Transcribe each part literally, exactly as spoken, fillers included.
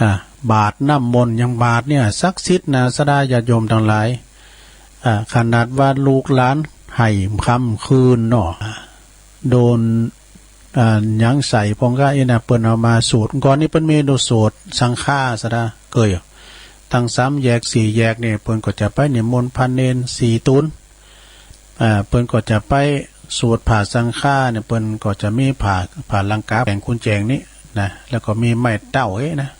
อ่า บาตรน้ำมนต์ อย่างบาตรเนี่ย ศักดิ์สิทธิ์นะ ศรัทธาญาติโยมตังหลาย อ่า ขนาดว่าลูกหลานไห้ค่ำคืนเนาะ โดน อ่า หยังใส่พ่องกะอี้นะ เปิ้นเอามาสวด ก่อนนี้เปิ้นมีโดยสวดสังฆา ศรัทธาเกย ตั้งสามแยกสี่แยกนี่ เปิ้นก็จะไปนิมนต์พระเณรสี่ตูน อ่า เปิ้นก็จะไปสวดผ้าสังฆาเนี่ย เปิ้นก็จะมีผ้า ผ้าลังกาแปงกุญแจงนี้นะ แล้วก็มีไม้เต้าเอ๊ะนะ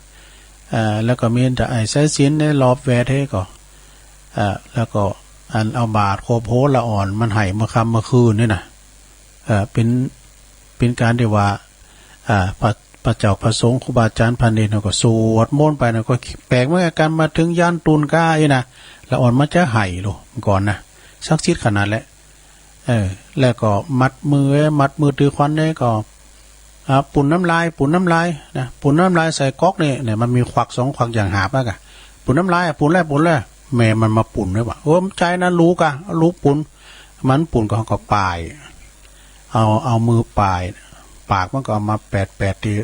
อ่า แล้วก็มีไอ้สายสิญจน์ในรอบแวดเฮ้ก็ อ่า แล้วก็อันเอาบาตรครบโหระอ่อนมันไห้เมื่อค่ำเมื่อคืนนี่นะ อ่า เป๋น เป๋นก๋านตี้ว่า อ่า พระ พระเจ้าพระสงฆ์ครูบาอาจ๋ารย์พระเณรเฮาก็สวดมนต์ไปนะ ก็แป๋งเหมือนกั๋น มาเถิงยานตูนก้าอี้นะ ละอ่อนมันจะไห้โลก่อนนะ ศักดิ์สิทธิ์ขนาดแหละ เออ แล้วก็มัดมือ มัดมือถือขวัญเนี่ยก็ อ่า ปูนน้ำลาย ปูนน้ำลายนะ ปูนน้ำลายใส่ก๊อกนี่ เนี่ย มันมีขวักสองขวักอย่างหาบอะกะ ปูนน้ำลายอะ ปูนแล้ว ปูนแล้ว แม่มันมาปูนด้วยวะ โอ้ บ่ใจ้นะ ลูกอะ ลูกปูน มันปูนก็ ก็ป้าย เอา เอามือป้าย ปากมันก็เอามาแปะ แปะตี้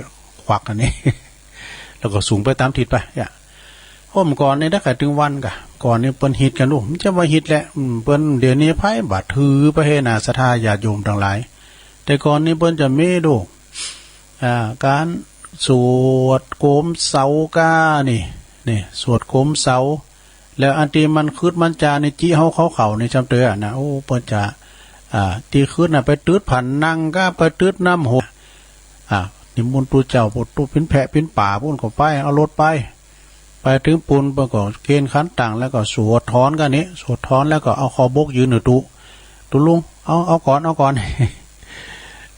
ขวักอันนี้ แล้วก็สูงไปต๋ามทิศไป เนี่ย โอ้ เมื่อก่อนนี่ถ้าใค่เถิงวันกะ ก่อนนี่เปิ้นฮิตกั๋น โอ้ บ่ใจ้ว่าฮิตแหละ อืม เปิ้น เดี๋ยวนี้ใผบ่ถือไปเฮ้นะ ศรัทธาญาติโยมตังหลาย แต่ก่อนนี่เปิ้นจะมีดู อ่า ก๋านสวดโกมเสาก้านี่ นี่ สวดโกมเสา แล้วอันตี้มันคืดมันจานี่ จิเฮาเข้าเขานี่ จำเต๋อนะ โอ้ เปิ้นจะ อ่า ตี้คืดน่ะ ไปตึ๊ดผนังก้า ไปตึ๊ดน้ำหก อ่า นิมนต์ตุ๊เจ้า ตุ๊เป๋นแพะเป๋นป๋าปู๊นก็ไป เอารถไป ไปเถิงปูน เปิ้นก็เก๋ณฑ์ขันตัง แล้วก็สวดถอนก้านี้ สวดถอนแล้วก็เอาข้อบอกยืนหื้อตุ๊ ตุ๊ลุง เอา เอาก่อน เอาก่อน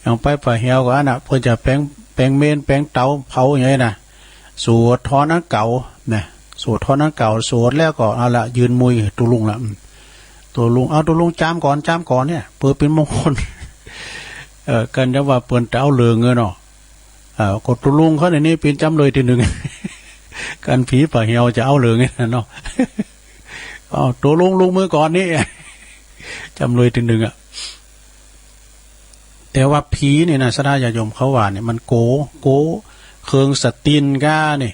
อย่างไปป่าแหวก็อันน่ะ เปิ้นจะแป๋ง แป๋งเมน แป๋งเต๋าเผาอย่างนี้นะ สวดถอนอันเก่านะ สวดถอนอันเก่า สวดแล้วก็เอาละ ยืนมุยตุ๊ลุงละ อืม ตุ๊ลุง เอาตุ๊ลุงจามก่อน จามก่อนเนี่ย เปื้อเป๋นมงคล เออ กันจะว่าเปิ้นจะเอาเหลิงเนาะ เออ ก็ตุ๊ลุงเขาในนี้เป๋นจ๋ำเลยตี้นึ่ง กันผีป่าแหวจะเอาเหลิงเนาะ เอาตุ๊ลุงลุกมือก่อนนี่ จ๋ำเลยตี้นึ่งอะ แต่ว่าผีนี่นะ ศรัทธาญาติโยมเขาว่าเนี่ย มันโก๋ โก๋เคิงสะตินก้านี่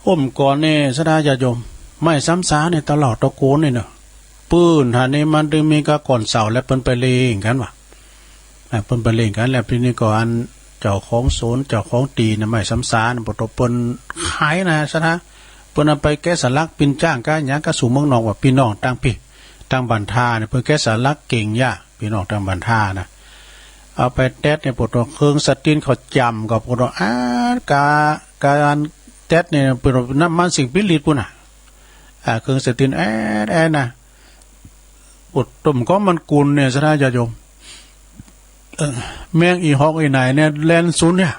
โอ้ เมื่อก่อนนี่ ศรัทธาญาติโยม ไม้ซ้ำซาเนี่ย ตะเหล่าตะโกนนี่เนาะ ปื้นหั้นนี่มันเถิงมีก้าก่อนเสา แล้วเปิ้นไปเล่นกั๋นวะ อ่า เปิ้นไปเล่นกั๋น แล้วปี้นี้ก็อันเจ้าของสวน เจ้าของตี้นะ ไม้ซ้ำซาเนี่ย ปะโตเปิ้นขายนะ ศรัทธา เปิ้นเอาไปแกะสลักปิ้นจ๊างก้าหยังก้าสู่เมืองนอก ว่าปี้น้องตางปี้ ตางบ้านท่าเนี่ย เปิ้นแกะสลักเก่งยะ ปี้น้องตางบ้านท่านะ เอาไปแต๊ดเนี่ย ปะโตเคิงสะตินเขาจ๋ำ ก็ปะโต อ้า ก้า ก้าอันแต๊ดเนี่ย ปะโตน้ำมันสิ่งปี้ลิตรปู๊นน่ะ อ่า เคิงสะตินแอ๊ดแอ๊ดนะ ปะโตต้มก็มันกุ่นเนี่ย ศรัทธาญาติโยม เออ แมงอี่ฮอกอี่ไหนเนี่ย แล่นสุนเนี่ย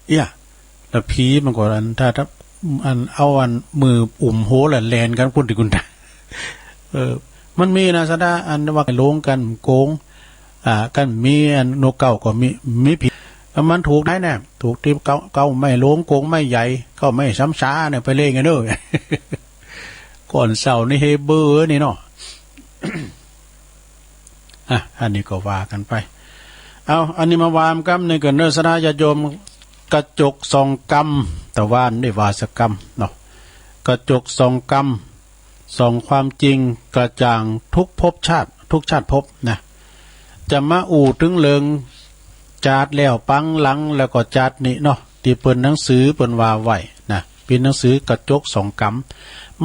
เอี้ย แล้วผีมันก็อัน ถ้า ถ้า อัน เอาอันมืออุ้มหัวแล้วแล่นกั๋นกุ่นตี้กุ่นตา เออ มันมีนะ ศรัทธา อันว่าโลงกั๋นโก๋ง อ่า กั๋นมีอันนกเก๊าก็มี มีผี แล้วมันถูกไหนเนี่ย ถูกตี้เก๊า เก๊าไม้โลง โก๋งไม้ใหญ่ เก๊าไม้ซ้ำซาเนี่ย ไปเล่นกั๋นเน่อ ก่อนเสานี่เฮเบอร์นี่เนาะ อ่ะ อันนี้ก็ว่ากั๋นไป เอา อันนี้มาว่ากั๋นนี่ก่อนเน่อ ศรัทธาญาติโยม กระจกส่องกรรม ตะวาอั้นได้ว่าสักกำเนาะ กระจกส่องกรรม ส่องความจริงกระจ่างทุกภพชาติ ทุกชาติภพนะ จะมาอู้เถิงเรื่องจาติแล้วปางหลัง แล้วก็จาตินี้เนาะ ตี้เปิ้นหนังสือเปิ้นว่าไว้นะ เป๋นหนังสือกระจกส่องกรรม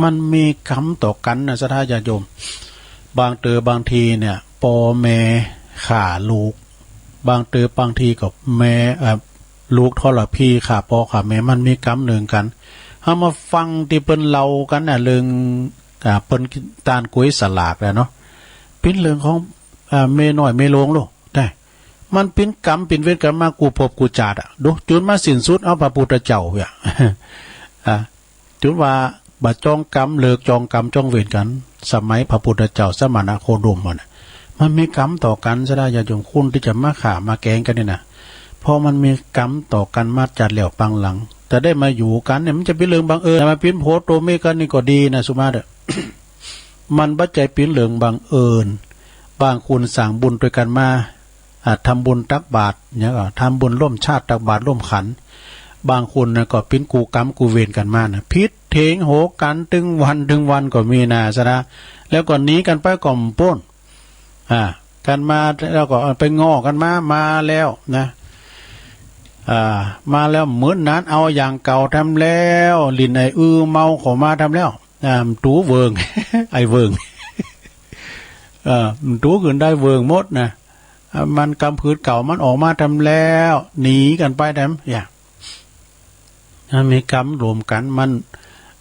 มันมีกรรมต่อกั๋นนะ ศรัทธาญาติโยม บางเต๋อบางทีเนี่ย ป้อแม่ฆ่าลูก บางเต๋อบางทีก็แม่ เอ่อ ลูกทรพีฆ่าป้อฆ่าแม่ มันมีกรรมเนื่องกั๋น เฮามาฟังตี้เปิ้นเล่ากั๋นนะ เรื่อง อ่า เปิ้นต้านก๋วยสลากนะเนาะ เป๋นเรื่องของ อ่า เมน้อยเมโลงลูก ได้ มันเป๋นกรรมเป๋นเวรกั๋นมากู้ภพกู้จาติอะ ดู จ๋นมาสิ้นสุดเอาพระพุทธเจ้าเวีย อ่า จ๋นว่าบ่จ่องกรรม เลิกจ่องกรรมจ่องเวรกั๋น สมัยพระพุทธเจ้าสมณโคดมหั้นน่ะ มันมีกรรมต่อกั๋น ศรัทธาญาติโยม คนตี้จะมาฆ่ามาแก๋งกั๋นนี่นะ เพราะมันมีกรรมต่อกั๋นมาจาติแล้วปางหลัง แต่ได้มาอยู่กั๋นเนี่ย มันจะเป๋นเรื่องบังเอิญ แต่มาเป๋นผัวโตเมียกั๋นนี่ก็ดีนะ สุมาเถอะ มันบ่ใจ้เป๋นเรื่องบังเอิญ บางคนสร้างบุญตวยกั๋นมา อ่า ทำบุญตักบาตร หยังก็ ทำบุญร่วมชาติตักบาตรร่วมขัน บางคนน่ะก็เป๋นกู้กรรมกู้เวรกั๋นมาน่ะ ผิดเถียงโหกั๋นตึงวันตึงวันก็มีนา สะดา แล้วก็หนีกั๋นไปก็บ่ป๊น อ่า กั๋นมาแล้วก็ไปง้อกั๋นมา มาแล้วนะ อ่า มาแล้วเหมือนนั้น เอาอย่างเก่าแถมแล้ว หลิ้นไอ้อือเมาเข้ามาแถมแล้ว อ่า มันตั๋วเวิง ไอ้เวิง เออ มันตั๋วขึ้นได้เวิงหมดนะ อ่า มันกำผืดเก่ามันออกมาแถมแล้ว หนีกั๋นไปแถม อย่าง มันมีกรรมรวมกั๋น มัน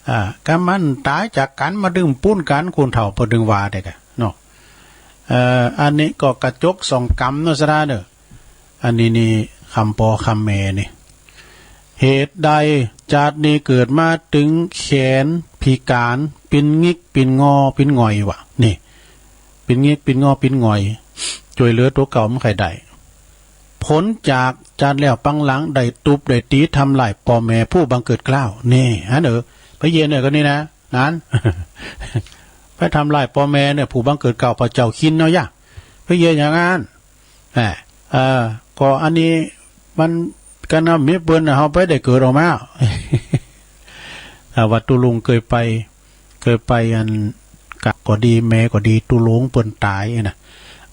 อ่า กรรมมันต๋ายจากกั๋นมา ตึงป๊นกั๋น คนเฒ่าเปิ้นตึงว่าได้ก่ะเนาะ เอ่อ อันนี้ก็กระจกส่องกรรมเนาะ สะดาเนาะ อันนี้นี่กำป้อคำแม่นี่ เหตุใดจาตินี้เกิดมาตึงแขนพิก๋าน เป๋นงิกเป๋นงอเป๋นหงอยวะ นี่ เป๋นงิกเป๋นงอเป๋นหงอย จ้วยเหลือตั๋วเก่าบ่ใค่ได้ ผลจากจาติแล้วปางหลังได้ตุ๊บได้ตี๋ทำร้ายป้อแม่ผู้บังเกิดเกล้า นี่ หันเน่อ ไปเยียะเน่อ ก็นี่นะ นั้น ไปทำร้ายป้อแม่เนี่ย ผู้บังเกิดเกล้า พระเจ้าคินเนาะยะ ไปเยียะอย่างนั้น แหม เอ่อ ก็อันนี้มัน กั๋นนะ มีเปิ้นน่ะ เฮาไปได้เกิดออกมา อ่า ว่าตุ๊ลุงเกยไป เกยไปอัน กะก็ดี แม่ก็ดี ตุ๊ลุงเปิ้นต๋ายนะ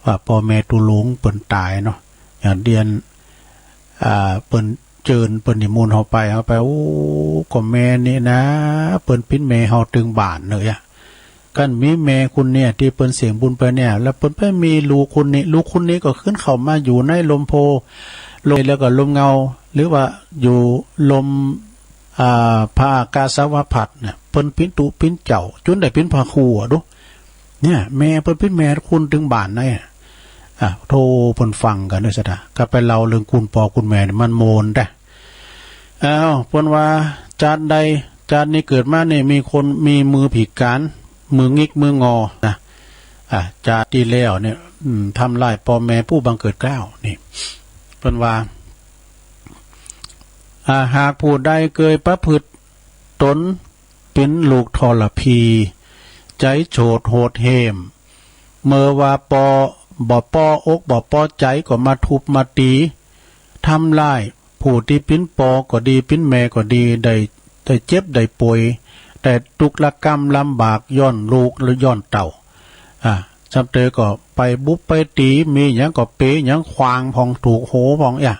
ว่าป้อแม่ตุ๊ลุงเปิ้นต๋ายเนาะ อย่างเดียน อ่า เปิ้นเจิญ เปิ้นนิมนต์เฮาไป เฮาไป โอ้ ก็แม่นี่นะ เปิ้นเป๋นแม่เฮาตึงบ้านเน่อ กั๋นมีแม่คนเนี่ยตี้เปิ้นเสียบุญไปเนี่ย แล้วเปิ้นไปมีลูกคนนี้ ลูกคนนี้ก็ขึ้นเข้ามาอยู่ในร่มโพธิ์ ร่ม แล้วก็ร่มเงา หรือว่าอยู่ร่ม อ่า พระอากาสาวพัสตร์เนี่ย เปิ้นเป๋นตุ๊เป๋นเจ้า จ๋นได้เป๋นพระครูอะดู เนี่ย แม่เปิ้นเป๋นแม่คนตึงบ้านนะ อ่ะ โธ่ เปิ้นฟังกั๋นเน่อ สะดา ก็ไปเล่าเรื่องคุณป้อคุณแม่เนี่ย มันม่วนแต๊ อ้าว เปิ้นว่า จาติใด จาตินี้เกิดมานี่ มีคน มีมือพิก๋าน มืองิกมืองอนะ อ่ะ จาติตี้แล้วเนี่ย อืม ทำร้ายป้อแม่ผู้บังเกิดเกล้า นี่ เปิ้นว่า อ่า หากผู้ใดเกยประพฤติต๋นเป๋นลูกทรพี ใจ๋โฉดโหดเหี้ยม เมื่อว่าป้อบ่ป้ออกบ่ป้อใจ๋ ก็มาทุบมาตี๋ ทำร้ายผู้ตี้เป๋นป้อก็ดี เป๋นแม่ก็ดี ได้ ได้เจ็บได้ป่วย ได้ตุ๊กข์ระกำลำบาก ย้อนลูกหรือย้อนเต้า อ่า ซ้ำเตอก็ไปบุบไปตี๋ มีหยังก็เป๋หยังขว้างพ่อง ถูกหัวพ่อง อ่ะ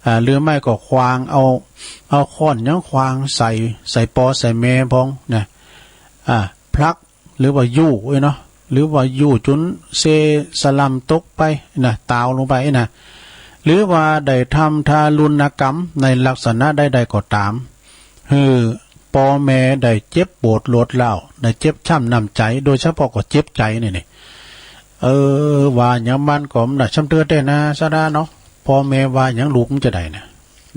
อ่า หรือไม่ก็ขว้างเอา เอาค้อนหยังขว้างใส่ ใส่ป้อใส่แม่พ่องนะ อ่า ผลัก หรือว่ายู้เนาะ หรือว่ายู้จ๋นเซสะหล่ำตกไปนะ ตาวลงไปนะ หรือว่าได้ทำทารุณกรรมในลักษณะใดๆ ก็ต๋าม หื้อป้อแม่ได้เจ็บปวดรวดร้าว ได้เจ็บช้ำน้ำใจ๋ โดยเฉพาะก็เจ็บใจ๋นี่ นี่ เออ ว่าหยังมันก็มันน่ะ ซ้ำเตอแต๊นะ สะดาเนาะ ป้อแม่ว่าหยังลูกมันจะได้นะ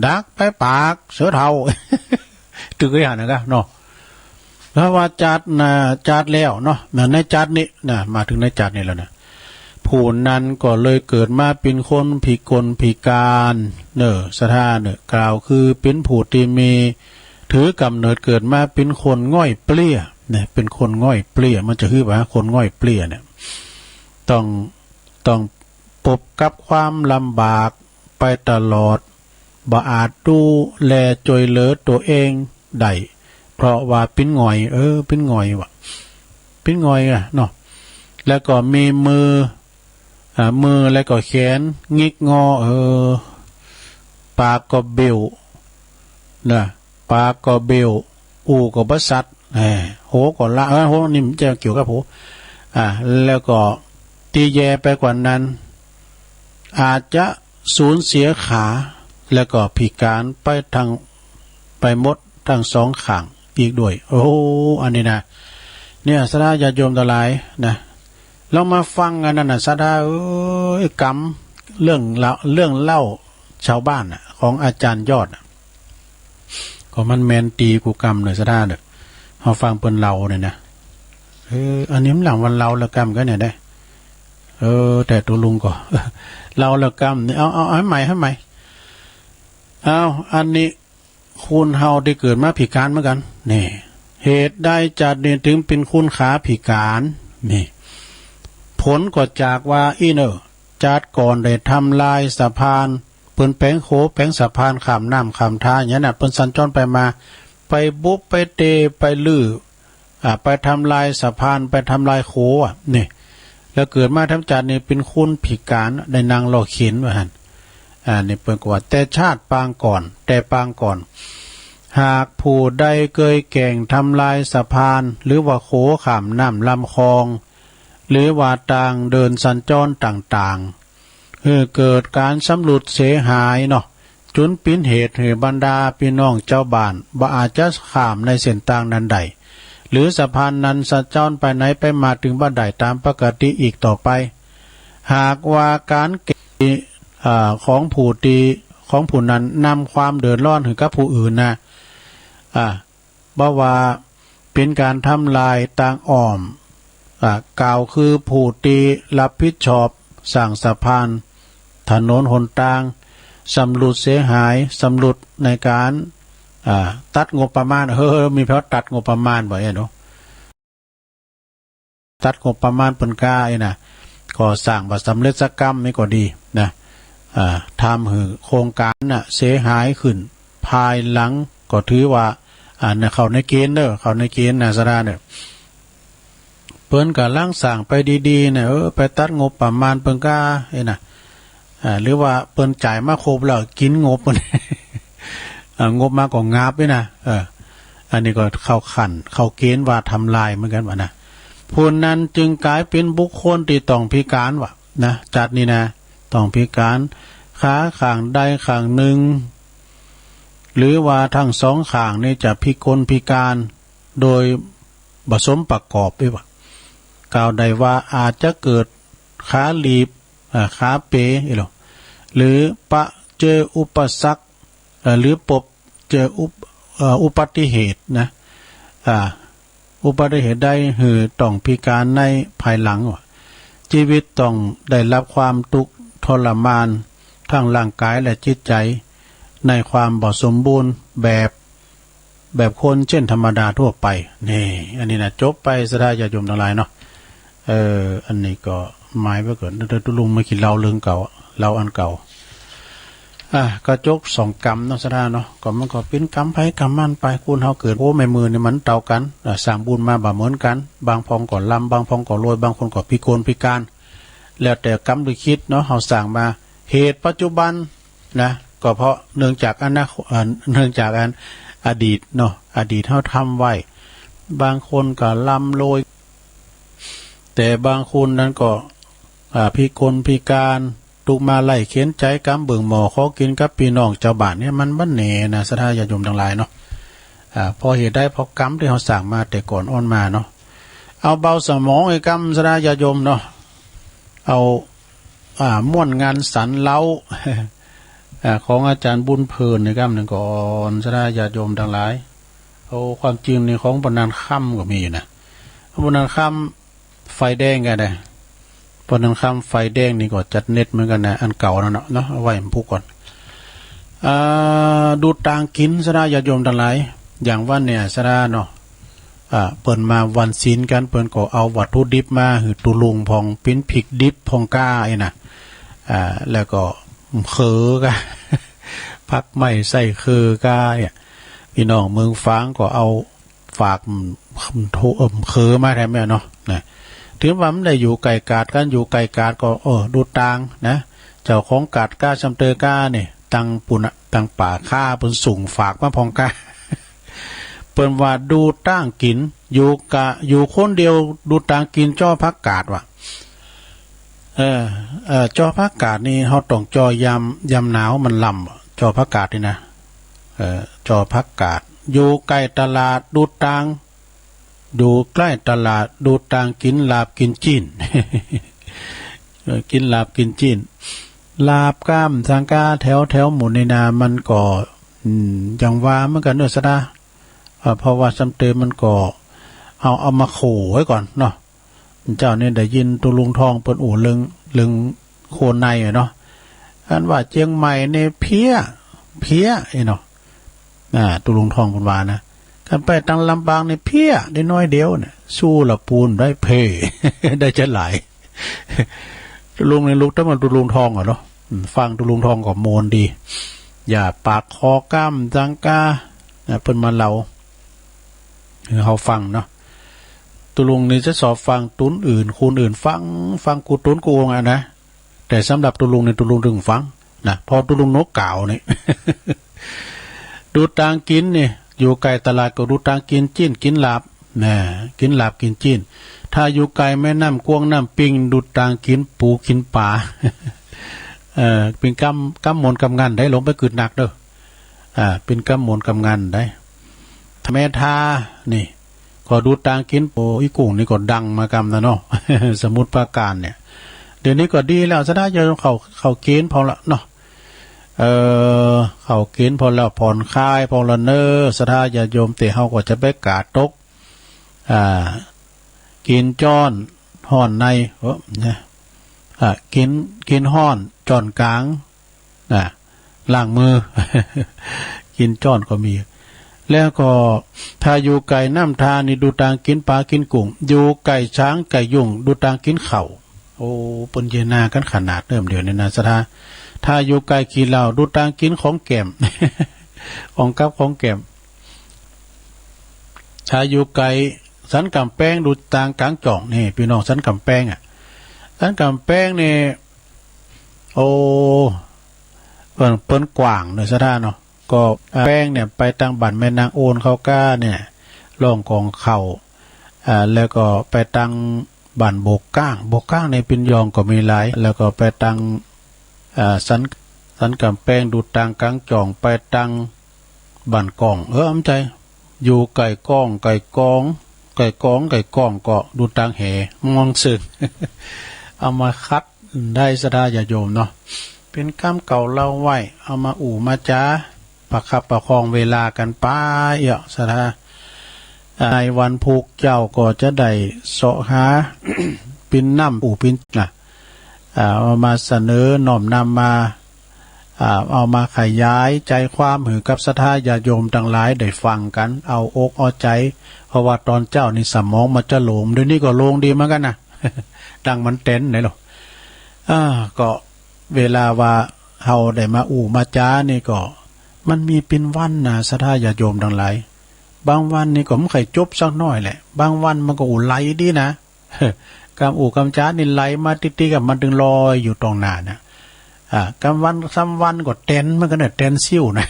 ดักไปปากเสือเฒ่า ตึกไอ้หันนะกะเนาะ แล้วว่าจาติน่ะ จาติแล้วเนาะ น่ะ ในจาตินี้น่ะ มาเถิงในจาตินี้แล้วนะ ผู้นั้นก็เลยเกิดมาเป๋นคนพิกลพิก๋าน เน่อ สะดาเน่อ กล่าวคือเป๋นผู้ตี้มี ถือกำเนิดเกิดมาเป๋นคนง่อยเปลี้ย เนี่ย เป๋นคนง่อยเปลี้ย มันจะหื้อว่าคนง่อยเปลี้ยเนี่ย ต้อง ต้องปบกับความลำบากไปตลอด บ่อาจดูแลจ้วยเหลือตั๋วเองได้ เพราะว่าเป๋นหงอย เออ เป๋นหงอยวะ เป๋นหงอยอะเนาะ แล้วก็มีมือ อ่า มือแล้วก็แขนงิกงอ เออ ปากก็เบ้วนะ ปากก็เบ้ว อู้ก็บ่สัตย์ เออ หูก็ละ เออ หูนี่มันจะเกี่ยวกับหู อ่า แล้วก็ตี้แย่ไปกว่านั้น อาจจะสูญเสียขา แล้วก็พิก๋านไปทั้ง ไปหมดทั้งสองข้างอีกด้วย โอ้ อันนี้นะ เนี่ย สะดาญาติโยมตังหลายนะ ลองมาฟังอันนั้นน่ะ สะดาเอ้ย กรรม เรื่องเล่า เรื่องเล่าชาวบ้านน่ะ ของอาจารย์ยอดน่ะ ก็มันแม่นตี๋กู้กำเน่อ สะดาเน่อ เฮาฟังเปิ้นเล่าเนี่ยนะ เออ อันนี้มันหลังวันเล่าแล้วกำกั๋นเนี่ยได้ เออ แต่ตุ๊ลุงก็ เล่าแล้วกำเนี่ย เอา เอา เอาให้ใหม่ ให้ใหม่ เอา อันนี้ คนเฮาได้เกิดมาพิก๋านเหมือนกั๋น นี่ เหตุใดจาตินี้เถิงเป๋นคนขาพิก๋าน นี่ ผลก็จากว่าอี้เน่อ จาติก่อนได้ทำลายสะพาน เปิ้นแป๋งโข แป๋งสะพานข้ามน้ำข้ามทาอย่างนั้นน่ะ เปิ้นสัญจรไปมา ไปบุบ ไปเตะ ไปรื้อ อ่า ไปทำลายสะพาน ไปทำลายโขอ่ะ นี่ แล้วเกิดมาแถมจาตินี่เป๋นคนพิก๋าน ได้นั่งลอกเข็นว่าหั้น อ่า นี่เปิ้นก็ว่า แต่ชาติปางก่อน แต่ปางก่อน หากผู้ใดเกยแก่งทำลายสะพาน หรือว่าโขข้ามน้ำลำคลอง หรือว่าตางเดินสัญจรต่างๆ หื้อเกิดก๋านสำรุดเสียหายเนาะ จ๋นเป๋นเหตุหื้อบรรดาปี้น้องจาวบ้านบ่อาจจะข้ามในเส้นตางนั้นได้ หรือสะพานนั้นสัญจรไปไหนไปมาตึงบ่ได้ต๋ามปกติอีกต่อไป หากว่าก๋านแก่ง อ่า ของผู้ตี้ ของผู้นั้นนำความเดือดร้อนหื้อกับผู้อื่นนะ อ่า บ่ว่าเป๋นก๋านทำลายตางอ้อม อ่า กล่าวคือผู้ตี้ฮับผิดชอบสร้างสะพาน ถนนหนตาง สำรุดเสียหาย สำรุดในก๋าน อ่า ตัดงบประมาณ เออ มีแผนตัดงบประมาณบ่เนี่ยเนาะ ตัดงบประมาณเปิ้นก้าไอ้น่ะ ก่อสร้างบ่สำเร็จสักกำนี่ก็ดีนะ อ่า ทำหื้อโครงก๋านน่ะเสียหายขึ้น ภายหลังก็ถือว่า อ่า น่ะ เข้าในเกณฑ์เด้อ เข้าในเกณฑ์นะ สะดาเนี่ย เปิ้นก่ำลังสร้างไปดีๆ เนี่ย เออ ไปตัดงบประมาณเปิ้นก้าไอ้น่ะ อ่า หรือว่าเปิ้นจ่ายมาครบแล้วกิ๋นงบ อ่า งบมาก็งับไว้นะ เออ อันนี้ก็เข้าขั้น เข้าเกณฑ์ว่าทำลายเหมือนกั๋นวะนะ ผู้นั้นจึงก๋ายเป๋นบุคคลตี้ต้องพิก๋านวะนะ จาตินี้นะ ต้องพิก๋าน ขาข้างใดข้างนึ่ง หรือว่าตึงสองข้างนี่จะพิกลพิก๋าน โดยบ่สมประกอบไว้วะ กล่าวได้ว่าอาจจะเกิดขาหลีบ อ่า ขาเป๋ อีหลอ หรือปะเจออุปสรรค เอ่อ หรือปบเจออุป- เอ่อ อุบัติเหตุนะ อ่า อุบัติเหตุใดหื้อต้องพิก๋านในภายหลังวะ จีวิตต้องได้ฮับความตุ๊กข์ทรมาน ตึงร่างก๋ายและจิตใจ๋ ในความบ่สมบูรณ์แบบ แบบคนเช่นธรรมดาทั่วไป นี่ อันนี้นะ จบไป ศรัทธาญาติโยมตังหลายเนาะ เออ อันนี้ก็หมายไว้ก่อน เดี๋ยวตุ๊ลุงมากิ๋นเหล้าเรื่องเก่า เหล้าอันเก่า อ่ะ ก็จบสองกำเนาะ ศรัทธาเนาะ ก็มันก็เป๋นกำใผกำมันไป คนเฮาเกิด โอ้ แม่มือนี่มันเต้ากั๋น อ่ะ สร้างบุญมาบ่เหมือนกั๋น บางพ่องก็ร่ำ บางพ่องก็รวย บางคนก็พิกลพิก๋าน แล้วแต่กรรมลิขิตเนาะ เฮาสร้างมา เหตุปัจจุบัน นะ ก็เพราะเนื่องจากอนาคต เอ่อ เนื่องจากอันอดีตเนาะ อดีตเฮาทำไว้ บางคนก็ร่ำรวย แต่บางคนนั้นก็ อ่า พิกลพิก๋าน ตุ๊กข์มาไล่เข็ญใจ๋ กำเบิ่งหม้อขอกิ๋นกับปี้น้องจาวบ้านเนี่ย มันบ่แน่นะ ศรัทธาญาติโยมตังหลายเนาะ อ่า เพราะเหตุใด เพราะกรรมตี้เฮาสร้างมาแต่ก่อนอ้อนมาเนาะ เอาเบาสมองไอ้กำ ศรัทธาญาติโยมเนาะ เอา อ่า ม่วนงานสรรเล้า อ่า ของอาจ๋ารย์บุญเพลินในกำนึ่งก่อน ศรัทธาญาติโยมตังหลาย โอ้ ความจริงนี่ของปอนันคำก็มีอยู่นะ ปอนันคำไฟแดงก็ได้ ปอนันคำไฟแดงนี่ก็จัดเน็ตเหมือนกั๋นนะ อันเก่านั่นเนาะ เนาะ เอาไว้มันพูดก่อน อ่า ดูตางกิ๋น ศรัทธาญาติโยมตังหลาย อย่างวันเนี่ย ศรัทธาเนาะ อ่า เปิ้นมาวันศีลกั๋น เปิ้นก็เอาวัตถุดิบมาหื้อตุ๊ลุงพ่อง เป๋นพริกดิบพ่องก้าไอ้น่ะ อ่า แล้วก็เขือก้า ผักไม้ไส้เขือก้าเนี่ย ปี้น้องเมืองฝางก็เอาฝาก โท เอ่อ เขือมาแถมแม่เนาะ นะ ถือว่ามันได้อยู่ใก้กาดกั๋น อยู่ใก้กาดก็ เออ ดูตางนะ เจ้าของกาดก้า ซำเตอก้าเนี่ย ตังปุ้นน่ะ ตังป่าข้าปุ้นส่งฝากมาพ่องก้า เปิ้นว่าดูตางกิ๋น อยู่กะ อยู่คนเดียวดูตางกิ๋นจ้อผักกาดว่ะ เออ เออ จ้อผักกาดนี่เฮาต้องจ้อยาม ยามหนาวมันลำ จ้อผักกาดนี่นะ เออ จ้อผักกาด อยู่ใก้ตลาดดูตาง อยู่ใก้ตลาดดูตางกิ๋นลาบกิ๋นจี๊น เออ กิ๋นลาบกิ๋นจี๊น ลาบก้ามสังกาแถว แถวหมู่นี่นา มันก็ อืม อย่างว่าเหมือนกั๋นเนาะ ศรัทธา อ่า เพราะว่าซำเตอมันก็เอา เอามาโขไว้ก่อนเนาะ เจ้านี่ได้ยินตุ๊ลุงทองเปิ้นอู้เรื่อง เรื่องโคไนอะเนาะ อันว่าเจียงใหม่นี่เพี้ย เพี้ยไอ้เนาะ อ่า ตุ๊ลุงทองเปิ้นว่านะ คันไปตางลำปางนี่เพี้ยได้น้อยเดียวเนี่ย สู้ละปูนได้เพ ได้จะหลาย ตุ๊ลุงนี่ลุกตั้งแต่ตุ๊ลุงทองอะเนาะ ฟังตุ๊ลุงทองก็ม่วนดี อย่าปากคอก้ำจังก้า นะ เปิ้นมาเล่าหื้อเฮาฟังเนาะ ตุ๊ลุงนี่จะชอบฟังตุ๊นอื่น คนอื่นฟัง ฟังกู้ตุ๊นกู้องค์อะนะ แต่สำหรับตุ๊ลุงนี่ตุ๊ลุงตึงฟังนะ เพราะตุ๊ลุงนกก๋าวนี่ ดูตางกิ๋นนี่ อยู่ใก้ตลาดก็ดูตางกิ๋นจิ๊นกิ๋นหลาบ นะ กิ๋นหลาบกิ๋นจิ๊น ถ้าอยู่ใก้แม่น้ำกว้างน้ำปิง ดูตางกิ๋นปูกิ๋นป๋า เอ่อ เป๋นกำ กำหมนกำงันได้ ลงไปกึ๊ดนักเน่อ อ่า เป๋นกำหมนกำงันได้ แม่ทา นี่ ก็ดูตางกิ๋น โอ้ อี่กุ้งนี่ก็ดังมากำนะเนาะ สมุทรปราการเนี่ย เดี๋ยวนี้ก็ดีแล้ว ศรัทธาญาติโยมเข้า เข้าเกณฑ์พอละเนาะ เอ่อ เข้าเกณฑ์พอละ ผ่อนคลายพอละเน่อ ศรัทธาญาติโยม แต่เฮาก็จะไปกาดตก อ่า กิ๋นจ๊อนฮ้อนใน เออ นะ อ่า กิ๋น กิ๋นฮ้อนจ๊อนก๋าง นะ ล้างมือ กิ๋นจ๊อนก็มี แล้วก็ถ้าอยู่ใก้น้ำทานี่ดูตางกิ๋นป๋ากิ๋นกุ้ง อยู่ใก้ช้างใก้ยุงดูตางกิ๋นข้าว โอ้ เปิ้นเยนากั๋นขนาดเนิ่มเดียวนี่นะ ศรัทธา ถ้าอยู่ใก้ขี้เหล้าดูตางกิ๋นของแก้ม ของกับของแก้ม ถ้าอยู่ใก้สันก๋ำแปงดูตางก๋างจ่อง นี่ ปี้น้องสันก๋ำแปงอะ สันก๋ำแปงนี่ โอ้ เปิ้น เปิ้นกว้างเน่อ ศรัทธาเนาะ ก็ อ่า แปงเนี่ยไปตางบ้านแม่นางโอนเขาก้าเนี่ย ร่องก๋องเข้า อ่า แล้วก็ไปตางบ้านโบกก้าง โบกก้างเนี่ยปี้น้องก็มีหลาย แล้วก็ไปตาง อ่า สัน สันก๋ำแปงดูตางก๋างจ่อง ไปตางบ้านก้อง เออ อำใจ๋ อยู่ใก้ก้อง ใก้กอง ใก้กอง ใก้ก้องก็ดูตางแห มองซึ่ง เอามาขัดได้ ศรัทธาญาติโยมเนาะ เป๋นกำเก่าเล่าไว้ เอามาอู้มาจ๋า ประคับประคองเวลากั๋นไปเอี้ย ศรัทธา ในวันพูกเจ้าก็จะได้เสาะหา ปิ้นน้ำอู้ปิ้นนะ อ่า เอามาเสนอน้อมนำมา อ่า เอามาขยายใจ๋ความหื้อกับศรัทธาญาติโยมตังหลายได้ฟังกั๋น เอาอกเอาใจ๋ เพราะว่าต๋อนเจ๊านี่สมองมันจะโหลง เดี๋ยวนี้ก็โหลงดีเหมือนกั๋นนะ ดังมันเต็นไหนหรอ อ่า ก็เวลาว่าเฮาได้มาอู้มาจ๋านี่ก็ มันมีเป๋นวันนะ ศรัทธาญาติโยมตังหลาย บางวันนี่ก็บ่ใค่จบสักหน้อยแหละ บางวันมันก็อู้ไหลดีนะ กำอู้กำจ๋านี่ไหลมาติดๆ กั๋น มันตึงลอยอยู่ต๋องหน้านะ อ่า กำวันสามวันก็แตนเหมือนกั๋นนะ แตนซิ่วนะ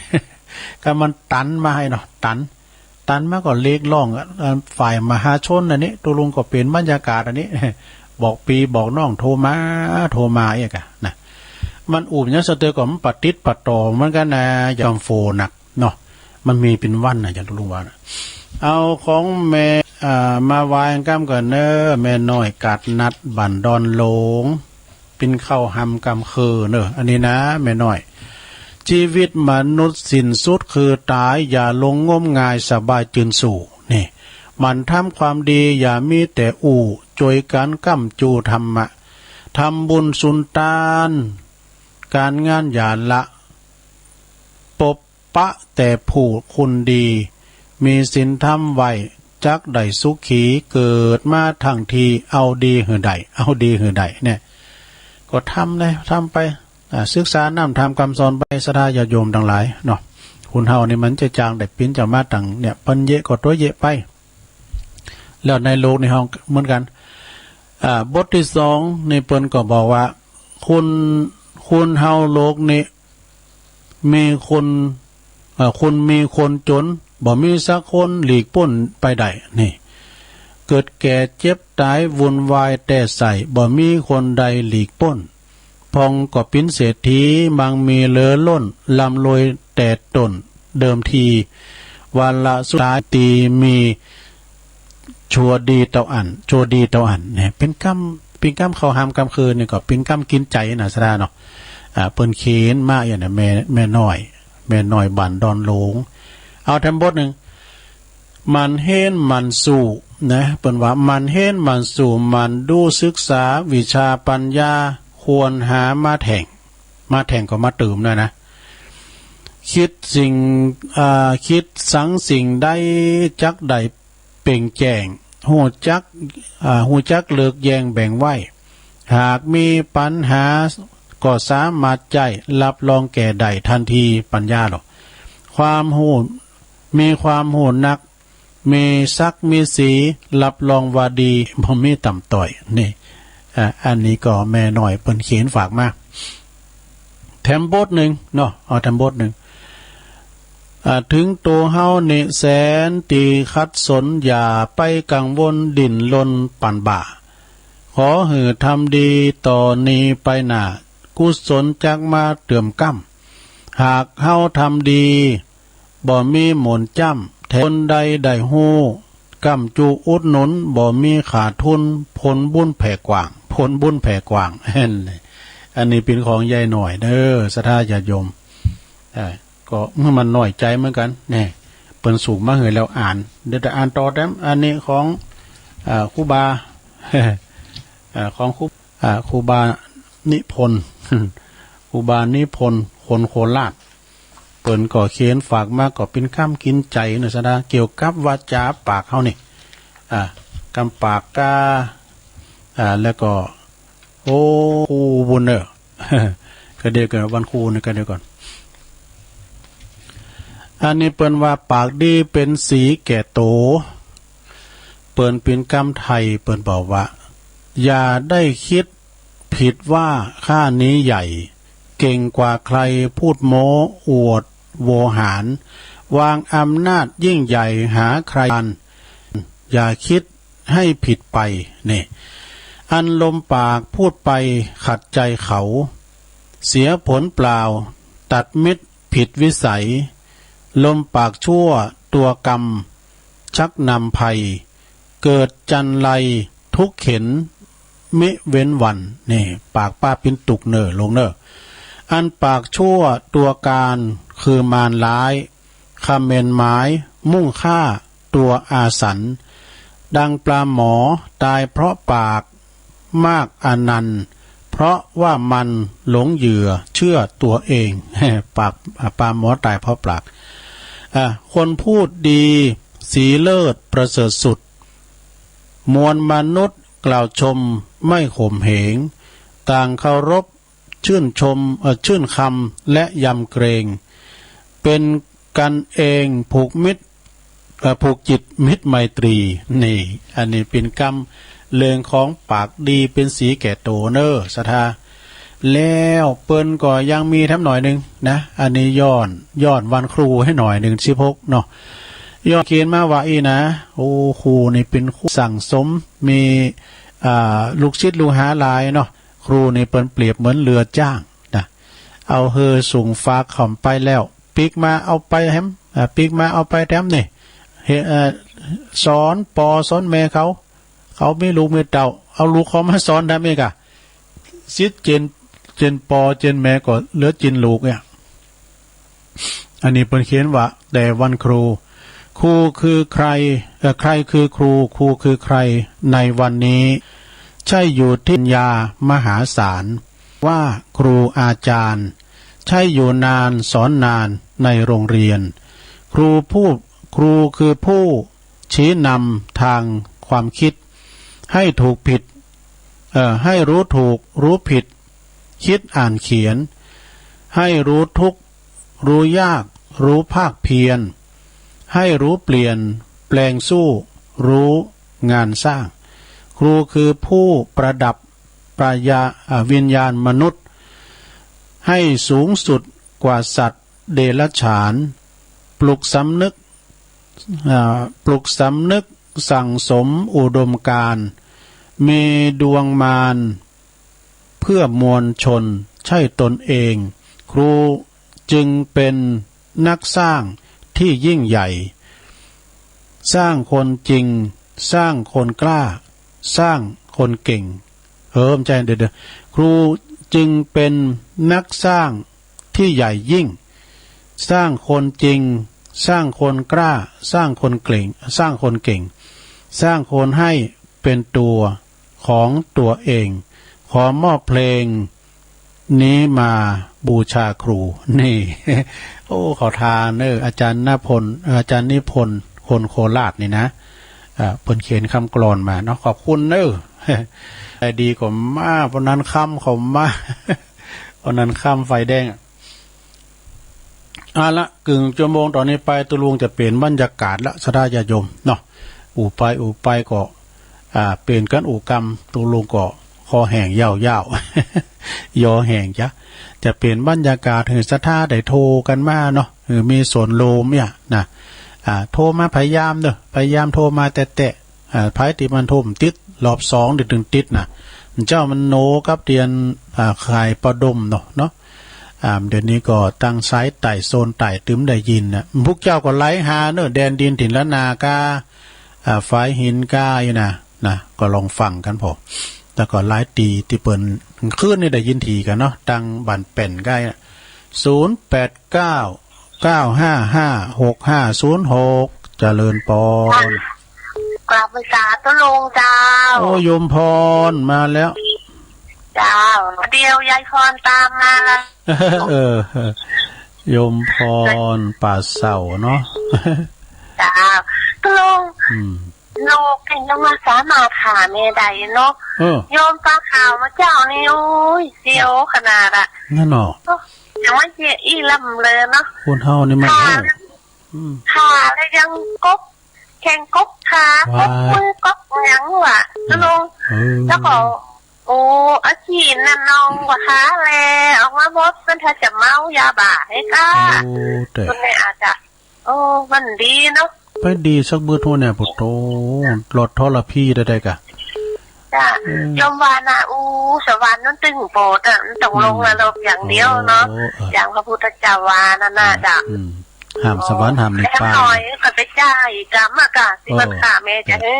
กำมันตันมาหื้อเนาะ ตัน ตันมาก็เรียกร้อง อ่า ฝ่ายมหาชนอันนี้ ตุ๊ลุงก็เป๋นบรรยากาศอันนี้ บอกปี้บอกน้องโทรมา โทรมาเอี้ยกะนะ มันอู้หยังสะเตือก็มันปะติดปะต่อเหมือนกั๋นนะ อย่าโฟนักเนาะ มันมีเป๋นวันนะ อย่างตุ๊ลุงว่านะ เอาของแม่ อ่า มาไหว้กำก่อนเน่อ แม่น้อยกาดนัด บ้านดอนหลง ปิ้นข้าวหำกำคือเน่อ อันนี้นะ แม่น้อย ชีวิตมนุษย์สิ้นสุดคือต๋าย อย่าหลงงมงาย สบายจืนสู่ นี่ หมั่นทำความดี อย่ามีแต่อู้ จ้วยกั๋นก้ำจูธรรมะ ทำบุญสุนตาน ก๋านงานอย่าละ ปบปะแต่ผู้คนดี มีศีลธรรมไว้ จักได้สุขี เกิดมาทั้งที เอาดีหื้อได้ เอาดีหื้อได้ เนี่ย ก็ทำเลย ทำไป อ่า ศึกษาน้ำธรรมกำสอนไป ศรัทธาญาติโยมตังหลายเนาะ คนเฮานี่มันจะจางได้ปิ๊นจะมาตังเนี่ย เปิ้นเยียะก็ตั๋วเยียะไป แล้วในโลกนี่เฮาเหมือนกั๋น อ่า บทตี้สองนี่เปิ้นก็บอกว่า คน คนเฮาโลกนี้ มีคน เอ่อ คนมีคนจ๋น บ่มีสักคนหลีกป๊นไปได้ นี่ เกิดแก่เจ็บต๋ายวุ่นวายแต๊ใส่ บ่มีคนใดหลีกป๊น พ่องก็เป๋นเศรษฐี มั่งมีเหลือล้น ร่ำรวยแต๊ต้นเดิมที วาระสุดต๋ายตี้มี ชั่วดีเต้าอั้น ชั่วดีเต้าอั้น เนี่ย เป๋นกำ เป๋นกำข้าวหำกำคือนี่ก็เป๋นกำกิ๋นใจ๋นะ ศรัทธาเนาะ อ่า เปิ้นเขียนมาอย่างนี้ แม่ แม่น้อย แม่น้อยบ้านดอนหลง เอาแถมบทนึ่ง หมั่นเฮียนหมั่นสู้ นะ เปิ้นว่าหมั่นเฮียนหมั่นสู้ หมั่นดูศึกษาวิชาปัญญา ควรหามาแท่ง มาแท่งก็มาเติมด้วยนะ คิดสิ่ง อ่า คิดสังสิ่งใดจักได้เป่งแจ้ง ฮู้จัก อ่า ฮู้จักเลือกแยงแบ่งไว้ หากมีปัญหา ก็สามารถใจ๊ รับรองแก่ได้ทันที ปั๋ญญาลอ ความฮู้ มีความฮู้นัก มีศักดิ์มีศรี รับรองว่าดี บ่มีต่ำต้อย นี่ อ่า อันนี้ก็แม่น้อยเปิ้นเขียนฝากมา แถมบทนึ่งเนาะ เอาแถมบทนึ่ง อ่า เถิงตั๋วเฮานี้แสนตี้ขัดสน อย่าไปกังวลดิ้นรนปั่นบ่า ขอหื้อทำดีต่อนี้ไปหน้า กุศลจักมาเติมก้ำ หากเฮาทำดี บ่มีหมนจ้ำ แถมคนใดได้ฮู้ ก้ำจุอุดหนุน บ่มีขาดทุน ผลบุญแผ่กว้าง ผลบุญแผ่กว้าง อันนี้เป๋นของยายน้อยเด้อ ศรัทธาญาติโยม เอ่อ ก็มันน้อยใจ๋เหมือนกั๋น นี่ เปิ้นส่งมาหื้อแล้วอ่าน เดี๋ยวจะอ่านต่อแต้ม อันนี้ของ อ่า ครูบา อ่า ของครู อ่า ครูบานิพนธ์ ครูบานิพนธ์ คนโคราช เปิ้นก็เขียนฝากมา ก็เป๋นกำกิ๋นใจ๋เนาะ ศรัทธา เกี่ยวกับวาจาปากเฮานี่ อ่า กำปากกา อ่า แล้วก็ โอ้ ครูบุญเนอะ ก็เดี๋ยวก่อน วันครูนี่ก็เดี๋ยวก่อน อันนี้เปิ้นว่า ปากดีเป๋นศรีแก่ตั๋ว เปิ้นเป๋นกำไทย เปิ้นบอกว่า อย่าได้กึ๊ดผิดว่าข้านี้ใหญ่ เก่งกว่าใคร พูดโม้อวดโวหาร วางอำนาจยิ่งใหญ่หาใคร อย่ากึ๊ดให้ผิดไป นี่ อันลมปากพูดไปขัดใจ๋เขา เสียผลเปล่า ตัดมิตรผิดวิสัย ลมปากชั่วตัวกรรม ชักนำภัย เกิดจันไรทุกข์เข็ญมิเว้นวัน นี่ ปากป้าเป๋นตุ๊กข์เน่อ ลงเน่อ อันปากชั่วตัวการคือมารร้าย เขม่นหมายมุ่งฆ่าตัวอาสัน ดังปลาหมอตายเพราะปากมากอานันต์ เพราะว่ามันหลงเหยื่อเชื่อตัวเอง ปาก ปลาหมอต๋ายเพราะปาก อ่ะ คนพูดดีศรีเลิศประเสริฐสุด มวลมนุษย์กล่าวชมไม่ข่มเหง ต่างเคารพชื่นชม เอ่อ ชื่นคำและยำเกรง เป็นกันเองผูกมิตร เอ่อ ผูกจิตมิตรไมตรี นี่ อันนี้เป๋นกำเรื่องของปากดีเป๋นศรีแก่ตั๋วเน่อ ศรัทธา แล้วเปิ้นก็ยังมีแถมหน่อยนึ่งนะ อันนี้ย้อน ย้อนวันครูหื้อหน่อยนึ่ง สิบหกเนาะ ย้อนเขียนมาว่าอี้นะ โอ้ ครูนี่เป๋นครูสั่งสม มี อ่า ลูกศิษย์ลูกหาหลายเนาะ ครูนี่เปิ้นเปรียบเหมือนเฮือจ้างนะ เอาหื้อส่งฝากเขาไปแล้ว ปิ๊กมาเอาไปแถม อ่า ปิ๊กมาเอาไปแถมนี่ เฮ เอ่อ สอนปอสอนแม่เขา เขามีลูกมีเต้า เอาลูกเขามาสอนแถมอีกอะ ศิษย์เจน เจนปอเจนแม่ก็เหลือเจนลูกเนี่ย อันนี้เปิ้นเขียนว่า แต่วันครู ครูคือใคร เอ่อ ใครคือครู ครูคือใคร ในวันนี้ ใช่อยู่ที่ปัญญามหาศาล ว่าครูอาจารย์ ใช่อยู่นานสอนนานในโรงเรียน ครูผู้ ครูคือผู้ ชี้นำทางความคิด ให้ถูกผิด เอ่อ ให้รู้ถูก รู้ผิด คิดอ่านเขียน ให้รู้ทุกข์ รู้ยาก รู้ภาคเพียร ให้รู้เปลี่ยนแปลงสู้ รู้งานสร้าง ครูคือผู้ประดับปรายา อ่า วิญญาณมนุษย์ ให้สูงสุดกว่าสัตว์เดรัจฉาน ปลุกสำนึก อ่า ปลุกสำนึกสั่งสมอุดมการณ์ มีดวงมารเพื่อมวลชน ใช่ตนเอง ครูจึงเป็นนักสร้างที่ยิ่งใหญ่ สร้างคนจริง สร้างคนกล้า สร้างคนเก่ง เออ ไม่ใช่ เดี๋ยว เดี๋ยว ครูจึงเป็นนักสร้างที่ใหญ่ยิ่ง สร้างคนจริง สร้างคนกล้า สร้างคนเก่ง สร้างคนเก่ง สร้างคนให้เป็นตัวของตัวเอง ขอมอบเพลงนี้มาบูชาครู นี่ โอ้ ขอทานเนอะ อาจารย์ณพล อาจารย์นิพนธ์ คนโคราชนี่นะ อ่า เปิ้นเขียนกำกลอนมาเนาะ ขอบคุณเนอะ ใจดีก็มา เพราะนั้นคำเขามา ต๋อนนั้นข้ามไฟแดงอะ เอาละ กึ่งชั่วโมงต๋อนนี้ไป ตุ๊ลุงจะเปลี่ยนบรรยากาศละ ศรัทธาญาติโยมเนาะ อู้ไปอู้ไปก็ อ่า เปลี่ยนกั๋นอู้กำ ตุ๊ลุงก็คอแห้งยาวๆ ยอแห้งจ๊ะ จะเปลี่ยนบรรยากาศหื้อศรัทธาได้โทรกั๋นมาเนาะ หื้อมีส่วนร่วมเนี่ยนะ อ่า โทรมาพยายามเนาะ พยายามโทรมาแต๊ๆ อ่า ไผตี้มันโทรบ่ติด รอบสองนี่ตึงติดนะ เจ้ามันโหนกับเตียน อ่า ข่ายปะดมเนาะ เนาะ อ่า เดี๋ยวนี้ก็ตังสายใต้โซนใต้ตึงได้ยินนะ พวกเจ้าก็ไลน์หาเนาะ แดนดินถิ่นล้านนาก้า อ่า ฝายหินก้าอี้นะ นะ ก็ลองฟังกั๋นพอ แล้วก็ไลน์ตี้ ตี้เปิ้นคืนนี้ได้ยินถี่กั๋นเนาะ ตังบ้านแป้นก้าอี้นะ ศูนย์แปดเก้า เก้าห้าห้า หกห้าศูนย์หก เจริญปอน กราบไหว้สาตุ๊ลุงเจ้า โอ้ โยมพรมาแล้ว เจ้า เดี๋ยวยายพรต๋ามมาละ เออ โยมพร ป่าเสาเนาะ เจ้า ตุ๊ลุง อืม ลูกนี่ยังบ่สามารถหาแม่ได้เนาะ เออ โยมฟังข่าวมาเจ้านี่ โอ้ย เสียวขนาดอะ นั่นเนาะ โอ้ย ยังว่าเสียอี้ลำเลยเนาะ คนเฮานี่มัน ค่ะ โหด อืม ขาแล้วยังกกแข้งกกขากกมือกกหยังวะ อืม ตุ๊ลุง เออ แล้วก็ โอ้ อาชีพนั้นน้องบ่หาแล ออกมาหมด มันถ้าจะเมายาบ้าหื้อก้า โอ้ แต่ คนนี้อาจจะ โอ้ มันดีเนาะ ไปดีสักเบิดหั้นแหน่ โผโต รอดทรพีได้ได้กะ จ้ะ อืม โยมว่านะ อู้ สวรรค์นั้นตึงโปรดอะ มันต้องลงนรกอย่างเดียวเนาะ โอ้ เออ อย่างพระพุทธเจ้าว่านั่นน่ะ จ้ะ อืม ห้ามสวรรค์ห้ามนิพพาน แถมหน่อยก็ไปจ่ายกรรมอะกะ ตี้มันฆ่าแม่จะหื้อ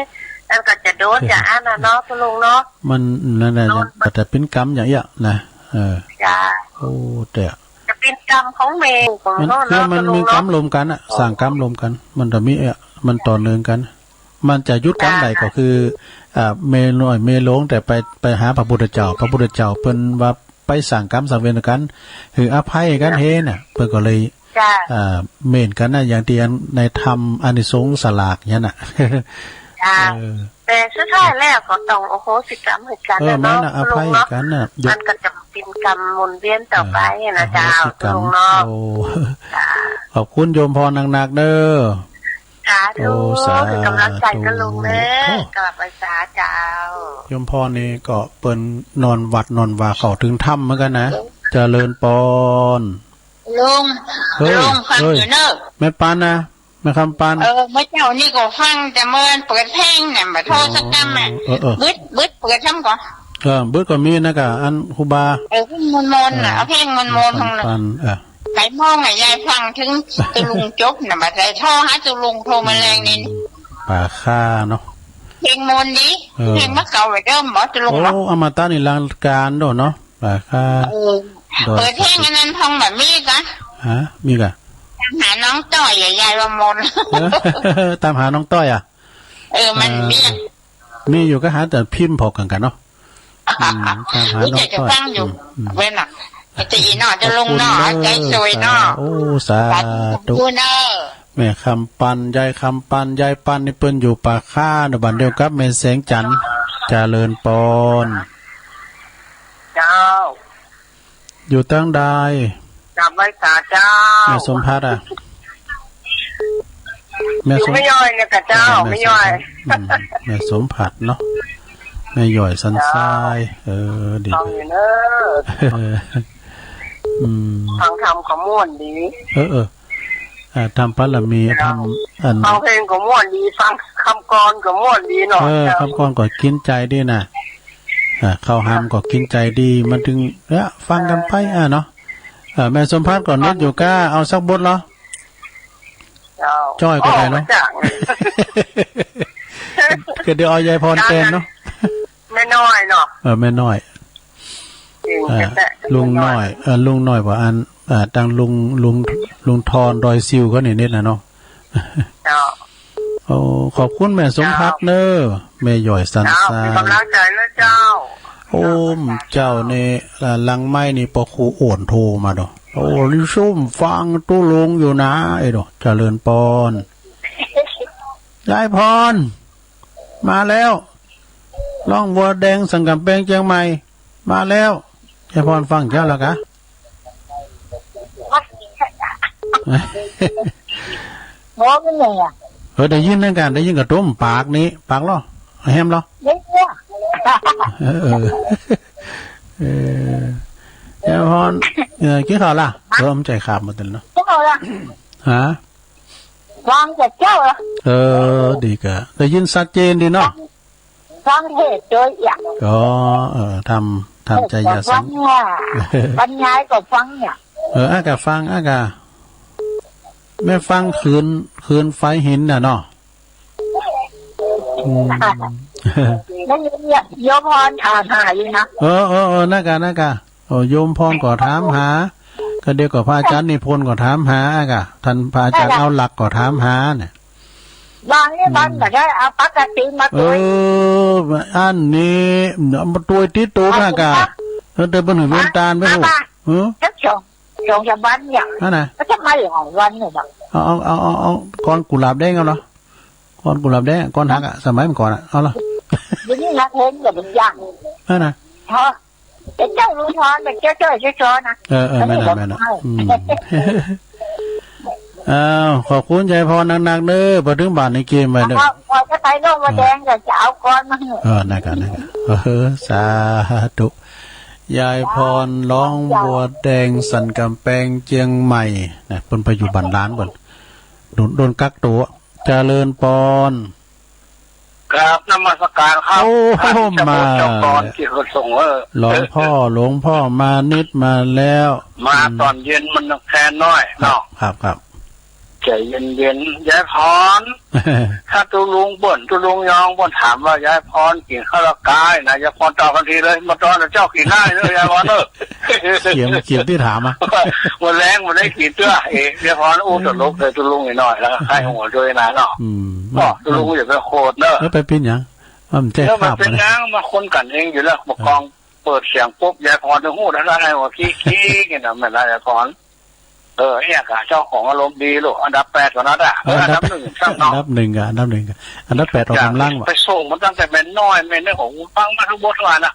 นั่นก็จะโดนจะอันน่ะเนาะ ตุ๊ลุงเนาะ มันนั่นแหละ โดน มันจะเป็นกรรมอย่างเอี้ยนะ เออ จ้ะ โอ้ แต่ จะเป็นกรรมของแม่ของ มัน เฮา คือ เนาะ มัน ตุ๊ลุง มีกรรม เนาะ รวมกั๋นอะ สร้างกรรมรวมกั๋น มันจะมี เอ่อ มันต่อเนื่องกั๋น มันจะหยุดกรรมใดก็คือ อ่า แม่น้อยแม่หลวง แต่ไป ไปหาพระพุทธเจ้า พระพุทธเจ้าเปิ้นว่าไปสร้างกรรมสร้างเวรกั๋น หื้ออภัยกั๋นเฮน่ะ เปิ้นก็เลย จ้ะ อ่า เม้นกั๋นนะ อย่างตี้ในธรรมอานิสงส์สลากเนี่ยน่ะ จ้ะ เออ แต่สุดท้ายแล้วก็ต้องอโหสิกรรมหื้อกั๋น เออ น่ะเนาะ แม่นน่ะ ตุ๊ลุงเนาะ อภัยกั๋นน่ะ มันก็จะเป็นกรรมหมุนเวียนต่อไปนะ เออ เจ้า อโหสิกรรม ตุ๊ลุงเนาะ โอ้ จ้ะ ขอบคุณโยมพรหนักๆ เด้อ สาธุ โอ้ สาธุ เป็นกำลังใจกับลุงเด้อ โอ้ กราบไหว้สาเจ้า โยมพรนี่ก็เปิ้นนอนวัดนอนวา เข้าเถิงธรรมเหมือนกั๋นนะ เจริญปอน ลุง เฮ้ย ลุง ฟัง เฮ้ย อยู่เนอะ แม่ปันนะ แม่คำปัน เออ เมื่อเจ๊านี่ก็ฟัง แต่เมื่อเปิดเพลงเนี่ย บ่โทรสักกำอะ เออ เออ บึด บึดเปิดซ้ำก่อ เออ บึดก็มีนะกะ อันครูบา เออ เพลงมนต์ๆ น่ะ เออ เอาเพลงมนต์ๆ แม่คำปัน ของลุง เออ ไก่มองอะ ยายฟังเถิงตุ๊ลุงจบน่ะ บ่ได้โทรหาตุ๊ลุง โทรมาแลงนี่ อืม ป่าข้าเนาะ เพลงมนต์ดี เออ เพลงบ่าเก่าบ่าเดิมบ่ตุ๊ลุง โอ้ เนาะ อมตะนิรันดร์กาลโดดเนาะ ป่าข้า เออ ดอย เปิดเพลงอันนั้นพ่องบ่มีกะ ฮะ มีกะ ตามหาน้องต้อยอะ ยายว่ามนต์ เออ ตามหาน้องต้อยอะ เออ มัน เออ มีอะ มีอยู่ ก็หาแต่พิมพ์ผ่อกั๋นกั๋นเนาะ อืม ตามหาน้องต้อย จะฟังอยู่ อืม อืม เว้นน่ะ จะอีเนาะ ตุ๊ลุงเนาะ ขอบคุณเนอะ เอาใจ๋ช่วยเนาะ สาธุ โอ้ สาธุ สาธุเนอะ แม่คำปัน ยายคำปัน ยายปันนี่เปิ้นอยู่ป่าข้าเนาะ บ้านเดียวกับแม่แสงจันทร์ เจริญปอน เจ้า อยู่ตางใด กราบไหว้สาเจ้า แม่สมภัทรอะ แม่สม อยู่แม่ย้อยเนี่ยกะเจ้า เออ แม่ แม่ย้อย สมภัทร อืม แม่สมภัทรเนาะ แม่ย้อยสันทราย เจ้า เออ ดี ฟังอยู่เนอะ เออ อืม ฟังธรรมก็ม่วนดี เออ เออ อ่า ทำบารมี เจ้า ทำอัน ฟังเพลงก็ม่วนดี ฟังคำกลอนก็ม่วนดีเนาะ เออ เจ้า คำกลอนก็กิ๋นใจ๋ดีน่ะ อ่า ข้าวหามก็กิ๋นใจ๋ดี มันตึง เนี่ย ฟังกั๋นไป อ่ะเนาะ เออ แม่สมภัทรก็นึกอยู่ก้า เอาสักบทเหรอ เจ้า จ้อยก็ได้เนาะ โอ้ จ้ะ ก็เดี๋ยวเอายายพรแตนเนาะ แม่น้อยเนาะ เออ แม่น้อย จริง เออ แม่น้อย ลุงน้อย เออ ลุงน้อยว่าอัน เออ ตังลุง ลุง ลุงทอนดอยซิวเขานี่นิดนะเนาะ เจ้า โอ้ ขอบคุณแม่สมภัทรเนอะ แม่ย้อยสันทราย เจ้า เป็นกำลังใจนะเจ้า โอ้ม เจ้านี่ เอ่อ หลังไมค์นี่ป้อครูโอนโทรมาดอก โอ้ นี่ซุ่มฟังตุ๊ลุงอยู่นะ ไอ้ดอก เจริญปอน ยายพร มาแล้ว ร้องบัวแดงสังกำแพงเจียงใหม่ มาแล้ว ยายพรฟังเจ้าแล้วกะ โอ้ ไม่เหนื่อยอะ เออ ได้ยินเหมือนกั๋น ได้ยินกะตุ้มปากนี่ ปากลอ แฮมลอ ไม่เหนื่อย เออ เออ เออ ยายพร เออ กิ๋นข้าวละ เออ มันใจ๋ขาบหมดแล้วเนาะ กิ๋นข้าวละ ฮะ ฟังแต่เจ๊าอะ เออ ดีกะ ได้ยินชัดเจนดีเนาะ ฟังเทศน์โดยอย่าง อ๋อ เออ ทำ ทำใจ๋อย่าสั่น ฟังเนี่ย บรรยายก็ฟังเนี่ย เออ อากะฟัง อากะ แม่ฟังคืน คืนไฟหินน่ะเนาะ อืม นั่นเนี่ย โยมพรถามหาอยู่นะ เออ เออ เออ นั่นกะ นั่นกะ โอ้ โยมพรก็ถามหา ก็เดี๋ยวก็พระอาจ๋ารย์นิพนธ์ก็ถามหา อากะ ต้านพระอาจ๋ารย์เอาหลักก็ถามหาเนี่ย บางนี่มันก็ได้เอาปกติมาตวย เออ อันนี้เอามาตวยติดตั๋วนะกะ เออ แต่เปิ้นหื้อเวียนตานไปพู้น เออ สักสอง สองสามวันเนี่ย อันน่ะ แล้วทำไมหลายวันเนี่ยนะ เอา เอา เอา เอา เอา ก้อนกุหลาบแดงเอาเหรอ ก้อนกุหลาบแดง ก้อนหักอะ สมัยเมื่อก่อนอะ เอาเหรอ เดี๋ยวนี้นักเรียนก็เป็นอย่าง อันน่ะ เพราะ เป๋นเจ้าลุงพร เป๋นเจ้าจ้อยจ้อยจ้อยนะ เออ เออ อันนี้ แม่นละ ก็ แม่นละ อืม อ้าว ขอบคุณยายพรนักๆ เน้อ พอเถิงบ้านนี่เกมไปเน้อ เอา เอาจะไปโน่นวัวแดง ก็จะเอาก้อนมาให้ เออ นั่นกะ นั่นกะ เออ สาธุ ยายพร ร้องวัวแดงสันก๋ำแปงเจียงใหม่ นะ เปิ้นไปอยู่บ้านหลานเปิ้น โดน โดนกักตั๋ว เจริญปอน กราบนมัสการครับ โอ้ ท่านเจ้า มา เจ้ากรที่เขาส่ง เออ หลวงพ่อ หลวงพ่อมานิดมาแล้ว มา อืม ต๋อนเย็นมันแค่น้อย ครับ เนาะ ครับ ครับ ใจ๋เย็นๆ ยายพร ถ้าตุ๊ลุงบ่น ตุ๊ลุงยองบ่นถามว่ายายพรกิ๋นข้าวละกายนะ ยายพรตอบทันทีเลย บ่าตอนเจ้ากิ๋นได้เลย ยายพรเอ้อ เขียม เขียมตี้ถามอะ วันแลงบ่ได้กิ๋นเตื้อ เอ๊ะ ยายพรอู้ตลกเลยตุ๊ลุงอีกหน่อย แล้วก็ใคร่หัวตวยนะเนาะ อืม บอกตุ๊ลุงอย่าไปโขดเนอะ แล้วไปเป๋นหยัง มันแจ้ง แล้วมัน ภาพ เป๋น มัน หยัง มาคนกั๋นเองอยู่แล้ว บอกกอง เปิดเสียงปุ๊บ ยายพรต้องฮู้ทันทีว่า คิกๆ เนี่ยนะ แม่นละยายพร เออ เนี่ยกะ เจ้าของอารมณ์ดีลูก อันดับแปดก่อนนะ เออ เออ อันดับ อันดับหนึ่งซ้ำเนาะ อันดับหนึ่งกะ อันดับหนึ่งกะ อันดับแปดออกก๋ำลังว่ะ ไปส่งมันตั้งแต่แม่น้อย แม่น้อยของฟังมาทุกบทว่านะ